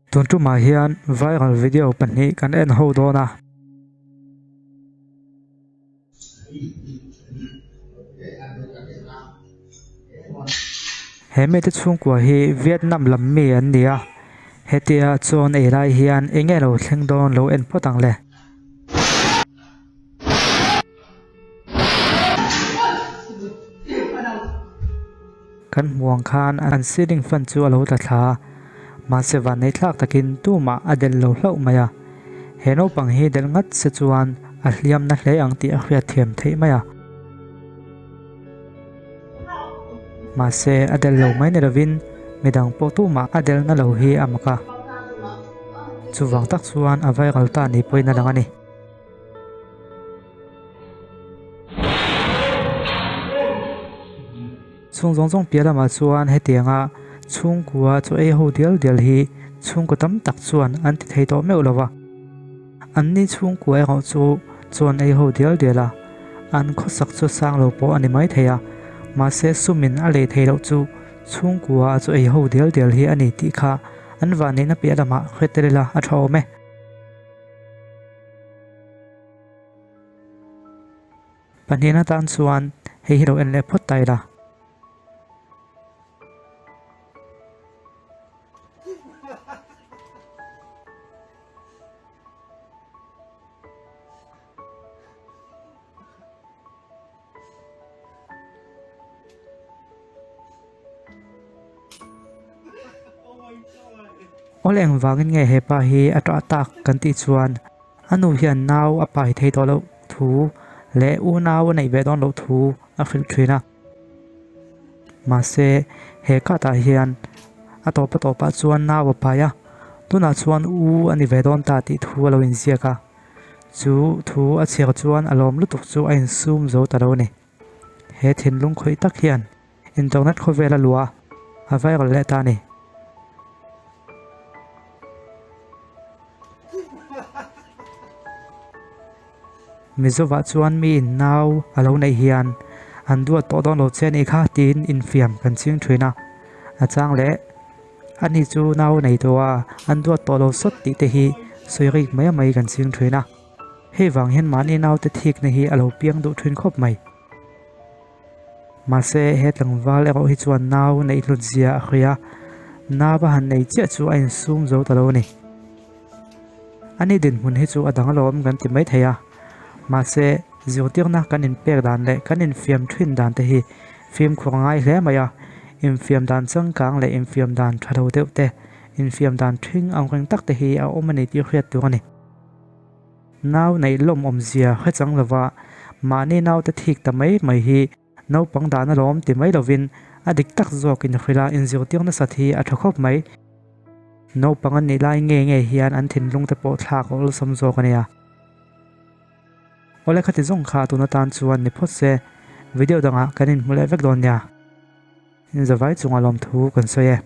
Tun tumah hian viral video pahnih kan en ho dawn a. He mite chhungkua hi Vietnam lam mi an ni a, hetia chuan ei lai hian eng nge lo thleng dawn lo en phawt ang le. Kan hmuh ang khan an ceiling fan chu a lo tla thla a, mahse vannei thlak takin tumah a delh lo hlauh mai a. He naupang hi delh ngat se chuan a hliam na hle ang tih a hriat thiam theih mai a. Mahse a delh lo mai ni lovin midang pawh tumah a delh na lo hi a mak a. Chuvang tak chuan a viral ta ni pawhin a lang a ni. Chhung zawng zawng piah lamah chuan hetianga chhungkua chaw ei ho dial dial hi chhungkaw tam tak chuan an ti thei tawh meuh lo va. Anni chhungkua erawh chu chuan ei ho dial dial a, an khawsak chu sang lo pawh a ni mai thei a, mahse sumin a lei thei loh chu chhungkua chaw ei ho dial dial hi a ni tih kha an vanneihna piah lamah hre tel ila a tha awm e. Pahnihna tan chuan hei hi lo en leh phawt ta ila. Awl engvangin nge hepa hi a ṭah tak kan tih chuan a nu hian nau a pai thei tawh loh thu leh unau a neih ve dawn loh thu a hrilh ṭhin a. Mahse he khatah hian a tawp a tawpah chuan nau a pai a, tunah chuan u a ni ve dawn ta tih thu a lo inziak a. Chu thu a chhiar chuan a lawm lutuk chu a insum zo ta lo a ni. He thinlung khawih tak hian internet khawvel a luah a, a viral leh ta a ni. Mizovah chuan mi in nau a lo neih hian an duat tawh dawn lo che a nih kha tiin infiam kan ching thin a. A chang leh ani chu nau a nei tawh a, an duat tawh lo sawt tih te hi sawi rik mai mai kan ching thin a. Hei vang hian mahni naute thikna hi a lo piang duh thin khawp mai. Mahse, he tlangval erawh hi chuan nau neih hlut zia a hria a, nau a han nei chiah chu a insum zo ta lo a ni. Ani dinhmun hi chu a dang alawm kan ti mai thei a, mahse, zirtirna kan inpek dan leh kan infiam thin dan te hi fimkhur a ngai hle mai a, infiam dan changkang leh infiam dan tha lo deuh te, infiam dan thing ang reng tak te hi a awm a ni tih hriat tur a ni. Nau neih lawm awmzia hre chang lova mahni naute thik ta mai mai hi naupang dan alawm ti mai lovin a dik tak zawk inhrilh a inzirtir nasat hi a tha khawp mai. Naupang an nih lai nge nge hian an thinlung te pawh thlak a awlsam zawk a nia. Awle khati zawng kha tun atan chuan ni phawt se video dangah kan inhmu leh vek dawn nia. Inzavai chunga lawmthu kan sawi e.